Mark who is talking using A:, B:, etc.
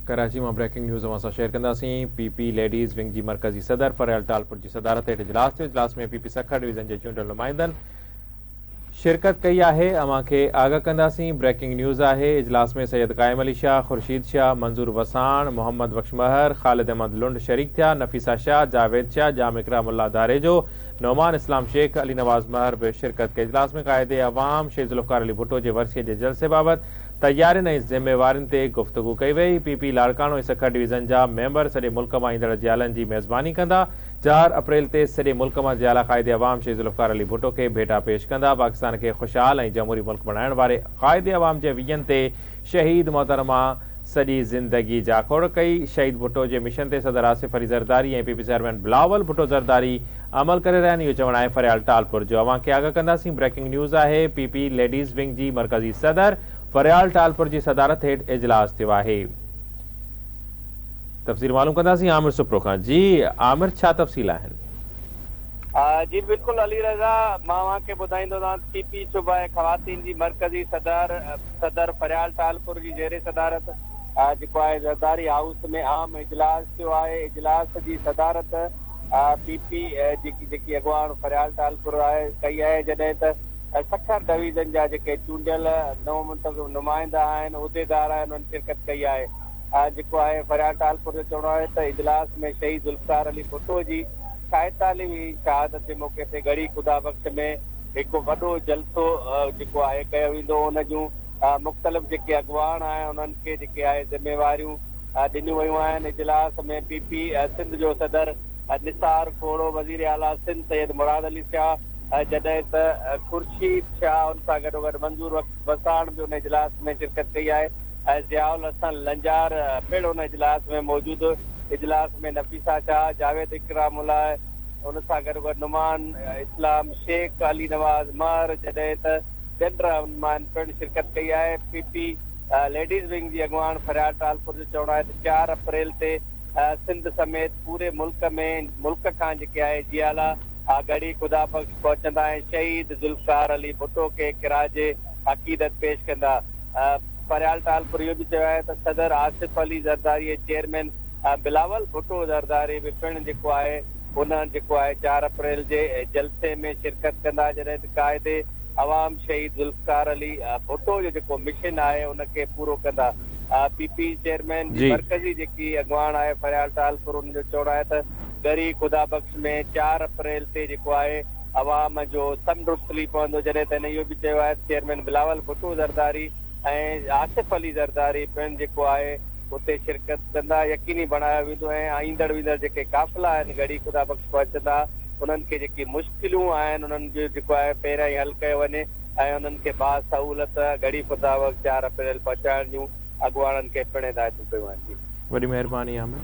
A: ڪراچي مان breaking news اوهان سان شيئر ڪنداسين، پي پي ليڊيز ونگ جي مرڪزي صدر فريال ٽالپر جي صدارت هيٺ اجلاس ٿيو، اجلاس ۾ پي پي سکر ڊويزن جي چونڊيل نمائندن شرڪت ڪئي آهي، اوهان کي آگاهه ڪنداسين، بريڪنگ نيوز آهي، اجلاس ۾ سيد قائم علي شاهه، خورشيد شاهه، منظور وساڻ، محمد بخش مهر، خالد احمد لنڊ شريڪ ٿيا، نفيسه شاهه، جاويد شاهه، ڄام اڪرام الله ڌاريجو، نعمان اسلام شيخ، علي نواز مهر به شرڪت ڪئي، اجلاس ۾ قائد عوام شهيد ذوالفقار علي ڀٽو جي ورسيء جي جلسي بابت تيارين ۽ ذميوارين تي گفتگو ڪئي وئي، P P Larkana ۽ Sukkur division جا ميمبر سڄي ملڪ مان ايندڙ جيالن جي ميزباني ڪندا، چار اپريل تي سڄي ملڪ مان جيالا قائد عوام شهيد ذوالفقار علي ڀٽو کي ڀيٽا پيش ڪندا، پاڪستان کي خوشحال ۽ جمهوري ملڪ بڻائڻ واري قائد عوام جي ويزن تي شهيد محترمه سڄي زندگي جاکوڙ ڪئي، شهيد ڀٽو جي مشن تي صدر Asif Ali Zardari ۽ P P chairman Bilawal Bhutto Zardari عمل ڪري رهيا آهن اهو چوڻ آهي فريال ٽالپر جو اوهان کي آگاهه ڪنداسين بريڪنگ نيوز آهي پي پي ليڊيز ونگ جي مرڪزي صدر فريال ٽالپر جي صدارت هيٺ اجلاس ٿيو آهي تفصيل معلوم ڪنداسين عامر سپرو کان جي عامر ڇا تفصيل آهن.
B: جي بلڪل علي رضا مان اوهان کي ٻڌائيندو رهان ته پي پي صوبائي خواتين جي مرڪزي صدر صدر فريال ٽالپر جي زير صدارت جيڪو آهي زرداري هائوس ۾ عام اجلاس ٿيو آهي اجلاس جي صدارت پي پي جي جيڪي اڳواڻ فريال ٽالپر آهي ڪئي آهي جڏهن ته سکر ڊويزن جا جيڪي چونڊيل نو منتخب نمائندا آهن عهديدار آهن انهن شرڪت ڪئي آهي جيڪو آهي فريال ٽالپر جو چوڻ آهي ته اجلاس ۾ شهيد ذوالفقار علي ڀٽو جي ڇائيتاليهين شهادت جي موقعي تي ڳڙهي خدا بخش ۾ هڪ وڏو جلسو جيڪو آهي ڪيو ويندو ان جون مختلف جيڪي اڳواڻ آهن انهن کي جيڪي آهي ذميواريون ڏنيون ويون آهن، اجلاس ۾ پي پي سنڌ جو صدر نثار کوڙو، وزير اعليٰ سنڌ سيد مراد علي شاهه، جڏهن ته خورشيد شاهه ان سان گڏوگڏ منظور وساڻ به ان اجلاس ۾ شرڪت ڪئي آهي ۽ ضياء الحسن لنجار پڻ ان اجلاس ۾ موجود هو، اجلاس ۾ نفيسه شاهه، جاويد اڪرام الله ان سان گڏوگڏ نعمان اسلام شيخ، علي نواز مهر جڏهن ته ٻين رهنمائن پڻ شرڪت ڪئي آهي، پي پي ليڊيز ونگ جي اڳواڻ فريال ٽالپر جو چوڻ آهي ته چار اپريل تي سنڌ سميت پوري ملڪ ۾ ملڪ کان جيڪي آهي جيالا ڳڙهي خدا بخش پهچندا ۽ شهيد ذوالفقار علي ڀٽو کي خراج عقيدت پيش ڪندا. فريال ٽالپر اهو به چيو آهي ته صدر آصف علي زرداري ۽ چيئرمين بلاول ڀٽو زرداري به پڻ جيڪو آهي ان جيڪو آهي چار اپريل جي جلسي ۾ شرڪت ڪندا جڏهن ته قائد عوام شهيد ذوالفقار علي ڀٽو جو جيڪو مشن آهي ان کي پورو ڪندا. پي پي چيئرمين جي مرڪزي جيڪي اڳواڻ آهي فريال ٽالپر ان جو چوڻ آهي ته ڳري خدا بخش ۾ چار اپريل تي جيڪو آهي عوام جو سمنڊ اٿلي پوندو جڏهن ته هن اهو به چيو آهي ته چيئرمين بلاول ڀٽو زرداري ۽ آصف علي زرداري پڻ جيڪو آهي اتي شرڪت ڪندا يقيني بڻايو ويندو ۽ ايندڙ ويندڙ جيڪي قافلا آهن ڳڙهي خدا بخش پهچندا انهن کي جيڪي مشڪلون آهن انهن جو جيڪو آهي پهريان ئي حل ڪيو وڃي ۽ انهن کي با سهولت ڳڙهي خدا بخش چار اپريل پهچائڻ جون اڳواڻن کي پڻ هدايتون ڪيون آهن جي.
A: وڏي مهرباني عامر.